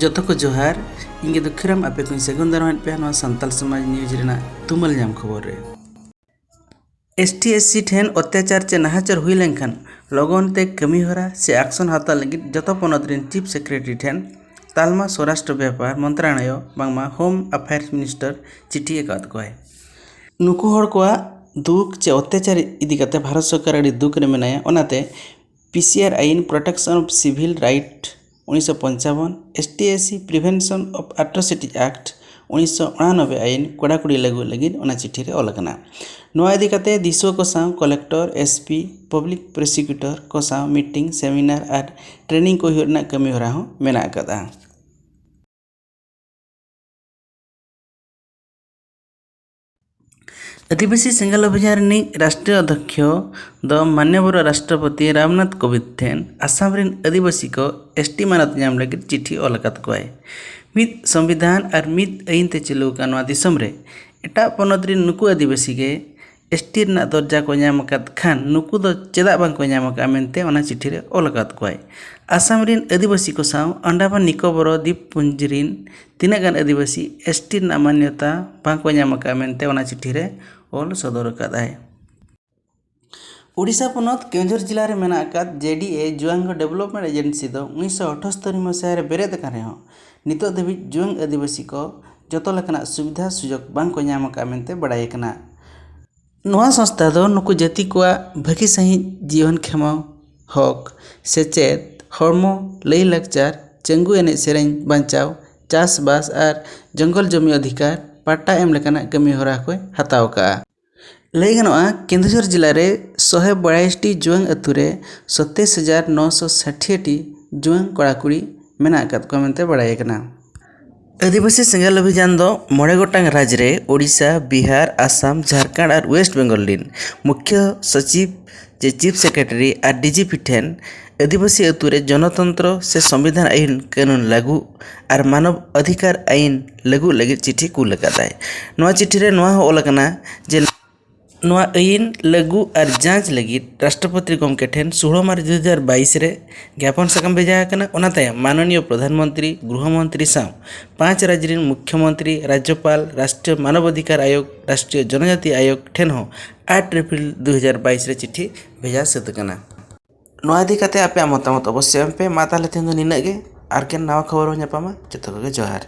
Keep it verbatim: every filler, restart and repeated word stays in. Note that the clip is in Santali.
ᱡᱚᱛᱚ ᱠᱚ ᱡᱚᱦᱟᱨ᱾ ᱤᱧ ᱜᱮ ᱫᱩᱠᱷᱤᱨᱟᱢ, ᱟᱯᱮ ᱠᱚᱧ ᱥᱟᱹᱜᱩᱱ ᱫᱟᱨᱟᱢᱮᱫ ᱯᱮᱭᱟ ᱱᱚᱣᱟ ᱥᱟᱱᱛᱟᱞ ᱥᱚᱢᱟᱡᱽ ᱱᱤᱭᱩᱡᱽ ᱨᱮᱱᱟᱜ ᱛᱩᱢᱟᱹᱞ ᱧᱟᱢ ᱠᱷᱚᱵᱚᱨ ᱨᱮ᱾ ᱮᱥ ᱴᱤ ᱮᱥ ᱥᱤ ᱴᱷᱮᱱ ᱚᱛᱛᱟᱪᱟᱨ ᱪᱮ ᱱᱟᱦᱟᱪᱟᱨ ᱦᱩᱭ ᱞᱮᱱᱠᱷᱟᱱ ᱞᱚᱜᱚᱱ ᱛᱮ ᱠᱟᱹᱢᱤᱦᱚᱨᱟ ᱥᱮ ᱟᱠᱥᱚᱱ ᱦᱟᱛᱟᱣ ᱞᱟᱹᱜᱤᱫ ᱡᱚᱛᱚ ᱯᱚᱱᱚᱛ ᱨᱮᱱ ᱪᱤᱯ ᱥᱮᱠᱨᱮᱴᱟᱨᱤ ᱴᱷᱮᱱ ᱛᱟᱞᱢᱟ ᱥᱚᱨᱟᱥᱴᱨᱚ ᱵᱮᱯᱟᱨ ᱢᱚᱱᱛᱨᱟᱞᱚᱭ ᱵᱟᱝᱢᱟ ᱦᱳᱢ ᱟᱯᱷᱮᱭᱟᱨᱥ ᱢᱤᱱᱤᱥᱴᱟᱨ ᱪᱤᱴᱷᱤ ᱟᱠᱟᱫ ᱠᱚᱣᱟᱭ᱾ ᱱᱩᱠᱩ ᱦᱚᱲ ᱠᱚᱣᱟᱜ ᱫᱩᱠ ᱪᱮ ᱚᱛᱛᱟᱪᱟᱨ ᱤᱫᱤ ᱠᱟᱛᱮ ᱵᱷᱟᱨᱚᱛ ᱥᱚᱨᱠᱟᱨ ᱟᱹᱰᱤ ᱫᱩᱠ ᱨᱮ ᱢᱮᱱᱟᱭᱟ᱾ ᱚᱱᱟᱛᱮ ᱯᱤ ᱥᱤ ᱟᱨ ᱟᱭᱤᱱ, Protection of Civil Right, ᱩᱱᱤᱥᱥᱚ ᱯᱚᱧᱪᱟᱵᱚᱱ, S T S C Prevention of Atrocity Act, ᱩᱱᱤᱥᱥᱚ ᱩᱱᱟᱱᱚᱵᱵᱳᱭ ᱟᱭᱤᱱ ᱠᱚᱲᱟᱠᱩᱲᱤ ᱞᱟᱹᱜᱩ ᱞᱟᱹᱜᱤᱫ ᱚᱱᱟ ᱪᱤᱴᱷᱤ ᱨᱮ ᱚᱞ ᱟᱠᱟᱱᱟ᱾ ᱱᱚᱣᱟ ᱤᱫᱤ ᱠᱟᱛᱮ ᱫᱤᱥᱩᱣᱟᱹ ᱠᱚ ᱥᱟᱶ ᱠᱚᱞᱮᱠᱴᱚᱨ, ᱮᱥ ᱯᱤ, ᱯᱟᱵᱽᱞᱤᱠ ᱯᱨᱚᱥᱤᱠᱤᱭᱩᱴᱚᱨ ᱠᱚ ᱥᱟᱶ ᱢᱤᱴᱤᱝ, ᱥᱮᱢᱤᱱᱟᱨ ᱟᱨ ᱴᱨᱮᱱᱤᱝ ᱠᱚ ᱦᱩᱭᱩᱜ ᱨᱮᱱᱟᱜ ᱠᱟᱹᱢᱤ ᱦᱚᱨᱟ ᱦᱚᱸ ᱢᱮᱱᱟᱜ ᱟᱠᱟᱫᱼᱟ᱾ ᱟᱹᱫᱤᱵᱟᱹᱥᱤ ᱥᱮᱸᱜᱮᱞ ᱚᱵᱷᱤᱡᱟᱱ ᱨᱤᱱᱤᱡ ᱨᱟᱥᱴᱨᱤᱭᱚ ᱚᱫᱷᱭᱚᱠᱷᱚ ᱫᱚ ᱢᱟᱱᱱᱚᱵᱚᱨ ᱨᱟᱥᱴᱨᱚᱯᱚᱛᱤ ᱨᱟᱢᱱᱟᱛᱷ ᱠᱳᱵᱤᱫᱽ ᱴᱷᱮᱱ ᱟᱥᱟᱢ ᱨᱤᱱ ᱟᱹᱫᱤᱵᱟᱹᱥᱤ ᱠᱚ ᱮᱥ ᱴᱤ ᱢᱟᱱᱚᱛ ᱧᱟᱢ ᱞᱟᱹᱜᱤᱫ ᱪᱤᱴᱷᱤ ᱚᱞ ᱟᱠᱟᱫ ᱠᱚᱣᱟᱭ᱾ ᱢᱤᱫ ᱥᱚᱝᱵᱤᱫᱷᱟᱱ ᱟᱨ ᱢᱤᱫ ᱟᱹᱭᱤᱱ ᱛᱮ ᱪᱟᱹᱞᱩ ᱟᱠᱟᱱ ᱱᱚᱣᱟ ᱫᱤᱥᱚᱢ ᱨᱮ ᱮᱴᱟᱜ ᱯᱚᱱᱚᱛ ᱨᱤᱱ ᱱᱩᱠᱩ ᱟᱹᱫᱤᱵᱟᱹᱥᱤ ᱜᱮ ᱮᱥ ᱴᱤ ᱨᱮᱱᱟᱜ ᱫᱚᱨᱡᱟ ᱠᱚ ᱧᱟᱢ ᱟᱠᱟᱫ ᱠᱷᱟᱱ ᱱᱩᱠᱩ ᱫᱚ ᱪᱮᱫᱟᱜ ᱵᱟᱝ ᱠᱚ ᱧᱟᱢ ᱟᱠᱟᱫᱼᱟ ᱢᱮᱱᱛᱮ ᱚᱱᱟ ᱪᱤᱴᱷᱤ ᱨᱮ ᱚᱞ ᱟᱠᱟᱫ ᱠᱚᱣᱟᱭ᱾ ᱟᱥᱟᱢ ᱨᱤᱱ ᱟᱹᱫᱤᱵᱟᱹᱥᱤ ᱠᱚ ᱥᱟᱶ ᱟᱱᱰᱟᱢᱟᱱ ᱱᱤᱠᱳᱵᱚᱨ ᱫᱤᱯ ᱯᱩᱸᱡᱤ ᱨᱤᱱ ᱛᱤᱱᱟᱹᱜ ᱜᱟᱱ ᱟᱹᱫᱤᱵᱟᱹᱥᱤ ᱮᱥ ᱴᱤ ᱨᱮᱱᱟᱜ ᱢᱟᱱᱱᱚᱛᱟ ᱵᱟᱝ ᱠᱚ ᱧᱟᱢ ᱟᱠᱟᱫᱼᱟ ᱢᱮᱱᱛᱮ ᱚᱱᱟ ᱪᱤᱴᱷᱤ ᱨᱮ ᱚᱞ ᱥᱚᱫᱚᱨ ᱟᱠᱟᱫᱟᱭ᱾ ᱳᱰᱤᱥᱟ ᱯᱚᱱᱚᱛ ᱠᱮᱣᱚᱱᱡᱷᱚᱨ ᱡᱮᱞᱟ ᱨᱮ ᱢᱮᱱᱟᱜ ᱟᱠᱟᱫ ᱡᱮ ᱰᱤ ᱮ ᱡᱩᱣᱟᱝᱜᱚ ᱰᱮᱵᱷᱞᱚᱯᱢᱮᱱᱴ ᱮᱡᱮᱱᱥᱤ ᱫᱚ ᱩᱱᱤᱥᱥᱚ ᱟᱴᱷᱟᱛᱛᱳᱨ ᱢᱟᱥᱟᱦᱟ ᱨᱮ ᱵᱮᱨᱮᱫ ᱟᱠᱟᱱ ᱨᱮᱦᱚᱸ ᱱᱤᱛᱚᱜ ᱫᱷᱟᱹᱵᱤᱡ ᱡᱩᱣᱟᱹᱝ ᱟᱹᱫᱤᱵᱟᱹᱥᱤ ᱠᱚ ᱡᱚᱛᱚ ᱞᱮᱠᱟᱱᱟᱜ ᱥᱩᱵᱤᱫᱷᱟ ᱥᱩᱡᱳᱜᱽ ᱵᱟᱝ ᱠᱚ ᱧᱟᱢ ᱟᱠᱟᱫᱼᱟ ᱢᱮᱱᱛᱮ ᱵᱟᱲᱟᱭ ᱟᱠᱟᱱᱟ᱾ ᱱᱚᱣᱟ ᱥᱚᱝᱥᱛᱷᱟ ᱫᱚ ᱱᱩᱠᱩ ᱡᱟᱹᱛᱤ ᱠᱚᱣᱟᱜ ᱵᱷᱟᱹᱜᱤ ᱥᱟᱺᱦᱤᱡ ᱡᱤᱭᱚᱱ ᱠᱷᱮᱢᱟᱣ, ᱦᱚᱠ, ᱥᱮᱪᱮᱫ, ᱦᱚᱲᱢᱚ, ᱞᱟᱹᱭᱼᱞᱟᱠᱪᱟᱨ, ᱪᱟᱹᱝᱜᱩ ᱮᱱᱮᱡ ᱥᱮᱨᱮᱧ ᱵᱟᱧᱪᱟᱣ, ᱪᱟᱥᱵᱟᱥ ᱟᱨ ᱡᱚᱝᱜᱚᱞ ᱡᱚᱢᱤ ᱚᱫᱷᱤᱠᱟᱨ ᱯᱟᱴᱴᱟ ᱮᱢ ᱞᱮᱠᱟᱱᱟᱜ ᱠᱟᱹᱢᱤ ᱦᱚᱨᱟ ᱠᱚᱭ ᱦᱟᱛᱟᱣ ᱟᱠᱟᱫᱼᱟ᱾ ᱞᱟᱹᱭ ᱜᱟᱱᱚᱜᱼᱟ, ᱠᱮᱱᱫᱩᱡᱷᱚᱨ ᱡᱮᱞᱟ ᱨᱮ ᱥᱚᱦᱮ ᱵᱟᱭᱤᱥ ᱴᱤ ᱡᱩᱣᱟᱹᱝ ᱟᱹᱛᱩ ᱨᱮ ᱥᱟᱛᱟᱥ ᱦᱟᱡᱟᱨ ᱱᱚᱥᱚ ᱥᱟᱴᱷᱤᱭᱟᱹ ᱴᱤ ᱡᱩᱣᱟᱹᱝ ᱠᱚᱲᱟ ᱠᱩᱲᱤ ᱢᱮᱱᱟᱜ ᱟᱠᱟᱫ ᱠᱚᱣᱟ ᱢᱮᱱᱛᱮ ᱵᱟᱲᱟᱭ ᱟᱠᱟᱱᱟ᱾ ᱟᱹᱫᱤᱵᱟᱹᱥᱤ ᱥᱮᱸᱜᱮᱞ ᱚᱵᱷᱤᱡᱟᱱ ᱫᱚ ᱢᱚᱬᱮ ᱜᱚᱴᱟᱝ ᱨᱟᱡᱽ ᱨᱮ ᱳᱰᱤᱥᱟ, ᱵᱤᱦᱟᱨ, ᱟᱥᱟᱢ, ᱡᱷᱟᱲᱠᱷᱚᱸᱰ ᱟᱨ ᱳᱭᱮᱥᱴ ᱵᱮᱝᱜᱚᱞ ᱨᱤᱱ ᱢᱩᱠᱷᱭᱟᱹ ᱥᱚᱪᱤᱵᱽ ᱪᱮ ᱪᱤᱯ ᱥᱮᱠᱨᱮᱴᱟᱨᱤ ᱟᱨ ᱰᱤ ᱡᱤ ᱯᱤ ᱴᱷᱮᱱ ᱟᱹᱫᱤᱵᱟᱹᱥᱤ ᱟᱹᱛᱩ ᱨᱮ ᱜᱚᱱᱚᱛᱚᱱᱛᱨᱚ ᱥᱮ ᱥᱚᱝᱵᱤᱫᱷᱟᱱ ᱟᱹᱭᱤᱱ ᱠᱟᱹᱱᱩᱱ ᱞᱟᱹᱜᱩ ᱟᱨ ᱢᱟᱱᱚᱵ ᱚᱫᱷᱤᱠᱟᱨ ᱟᱹᱭᱤᱱ ᱞᱟᱹᱜᱩ ᱞᱟᱹᱜᱤᱫ ᱪᱤᱴᱷᱤ ᱠᱩᱞ ᱟᱠᱟᱫᱟᱭ᱾ ᱱᱚᱣᱟ ᱪᱤᱴᱷᱤ ᱨᱮ ᱱᱚᱣᱟ ᱦᱚᱸ ᱚᱞ ᱟᱠᱟᱱᱟ ᱡᱮ ᱱᱚᱣᱟ ᱟᱹᱭᱤᱱ ᱞᱟᱹᱜᱩ ᱟᱨ ᱡᱟᱸᱪ ᱞᱟᱹᱜᱤᱫ ᱨᱟᱥᱴᱨᱚᱯᱚᱛᱤ ᱜᱚᱢᱠᱮ ᱴᱷᱮᱱ ᱥᱳᱞᱳ ᱢᱟᱨᱪ ᱫᱩ ᱦᱟᱡᱟᱨ ᱵᱟᱭᱤᱥ ᱨᱮ ᱜᱮᱯᱚᱱ ᱥᱟᱠᱟᱢ ᱵᱷᱮᱡᱟ ᱟᱠᱟᱱᱟ᱾ ᱚᱱᱟ ᱛᱟᱭᱚᱢ ᱢᱟᱱᱚᱱᱤᱭᱚ ᱯᱨᱚᱫᱷᱟᱱ ᱢᱚᱱᱛᱨᱤ, ᱜᱨᱚᱦᱚ ᱢᱚᱱᱛᱨᱤ ᱥᱟᱶ ᱯᱟᱸᱪ ᱨᱟᱡᱽ ᱨᱮᱱ ᱢᱩᱠᱷᱭᱚᱢᱚᱱᱛᱨᱤ, ᱨᱟᱡᱽᱡᱚᱯᱟᱞ, ᱨᱟᱥᱴᱨᱤᱭᱚ ᱢᱟᱱᱚᱵ ᱚᱫᱷᱤᱠᱟᱨ ᱟᱭᱳᱜᱽ, ᱨᱟᱥᱴᱨᱤᱭᱚ ᱡᱚᱱᱚᱡᱟᱛᱤ ᱟᱭᱳᱜᱽ ᱴᱷᱮᱱ ᱦᱚᱸ ᱟᱴ ᱮᱯᱨᱤᱞ ᱫᱩ ᱦᱟᱡᱟᱨ ᱵᱟᱭᱤᱥ ᱨᱮ ᱪᱤᱴᱷᱤ ᱵᱷᱮᱡᱟ ᱥᱟᱹᱛ ᱟᱠᱟᱱᱟ᱾ ᱱᱚᱣᱟ ᱤᱫᱤ ᱠᱟᱛᱮ ᱟᱯᱮᱭᱟᱜ ᱢᱚᱛᱟᱢᱚᱛ ᱚᱵᱚᱥᱥᱳᱭ ᱮᱢ ᱯᱮ᱾ ᱢᱟ ᱛᱟᱦᱚᱞᱮ ᱛᱮᱦᱮᱧ ᱫᱚ ᱱᱤᱱᱟᱹᱜ ᱜᱮ, ᱟᱨ ᱠᱮᱱ ᱱᱟᱣᱟ ᱠᱷᱚᱵᱚᱨ ᱵᱚᱱ ᱧᱟᱯᱟᱢᱟ᱾ ᱡᱚᱛᱚ ᱠᱚᱜᱮ ᱡᱚᱦᱟᱨ᱾